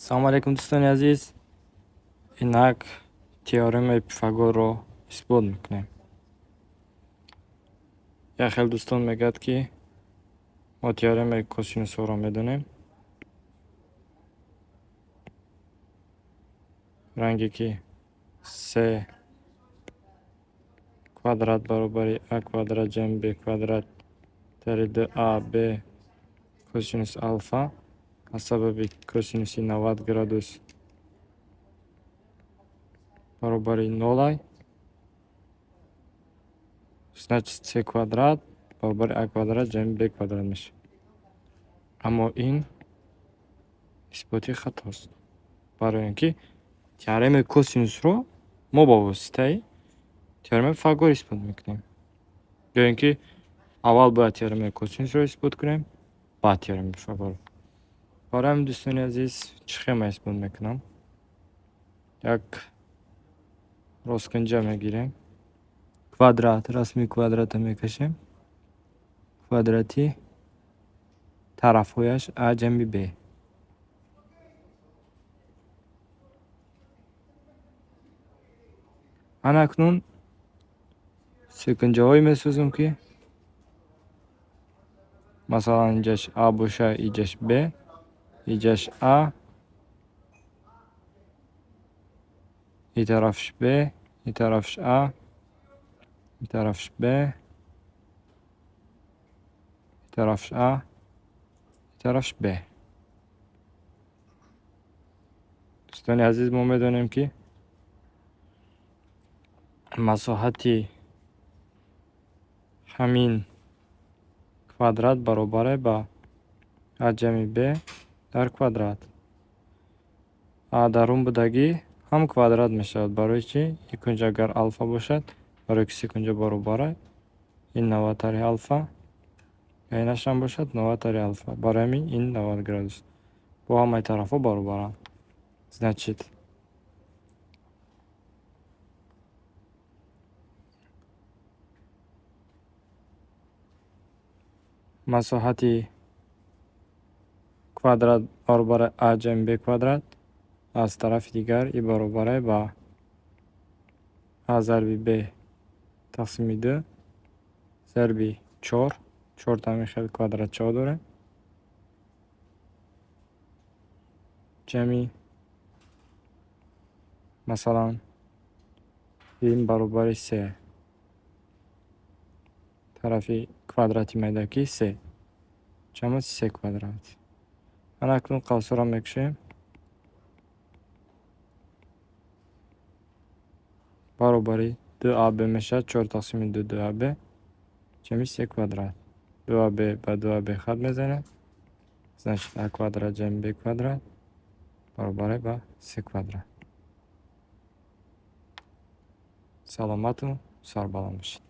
Салому алайкум, дӯстони азиз. Инак теоремаи Пифагорро исбот мекунем. Як хел дӯстон мегӯяд, ки мо теоремаи косинусҳоро медонем. Ранге ки с квадрат баробари а квадрат ҷамъи б квадрат тари д а б косинус алфа, аз сабаби косинуси 90 градус баробари нолай, значит, с квадрат баробари а квадрат ҷамъи б квадрат мешавад. Аммо ин исботи хатост. Барои он ки теоремаи косинусро мо ба воситаи теоремаи Пифагор исбот мекунем. Ё ин ки аввал бояд теоремаи косинусро исбот кунем, баъд теоремаи Пифагорро. Барои ҳамин, дӯстони азиз, чӣ хел ман исбот мекунам? Як росткунҷа мегирем. Квадрат, расми квадрата мекашем. Квадрати тарафҳояш а ҷамъи б. Ана акнун секунҷаҳое месозем, ки масалан инҷаш а боша, иҷаш б, иҷаш а, и тарафш б, и тарафш а, и тарафш б, и тарафш а, и тарафш б. Дӯстони азиз, мо медонем, ки масоҳати ҳамин квадрат баробар ба а ҷамъи б дар квадрат. А дарун будагӣ ҳам квадрат мешавад. Барои чӣ? И кунҷ агар алфа бошад, барои ки се кунҷа баробар, ин 90 тари алфа, инашам бошад 90 тари алфа. Барои ҳамин ин 90 градус. Бо ҳамаи тарафҳо баробаранд. Значит, масоҳати квадрат баробари а ҷамъи б квадрат, аз тарафи дигар и баробаре ба а зарби б тақсими д зарби чор, чорта ҳамин хел квадратчаҳо дорем, ҷамъи масалан ин баробари се, тарафи квадрати майдакӣ се ҷамъи се квадрат. Ана акнун қавсҳоро мекушем. Баробари ду аб мешавад чор тақсими ду ду аб ҷамъи се квадрат. Ду аб ба ду аб хат мезанем. Значит, а квадрат ҷамъи б квадрат баробаре ба се квадрат. Саломату сарбаланд бошед.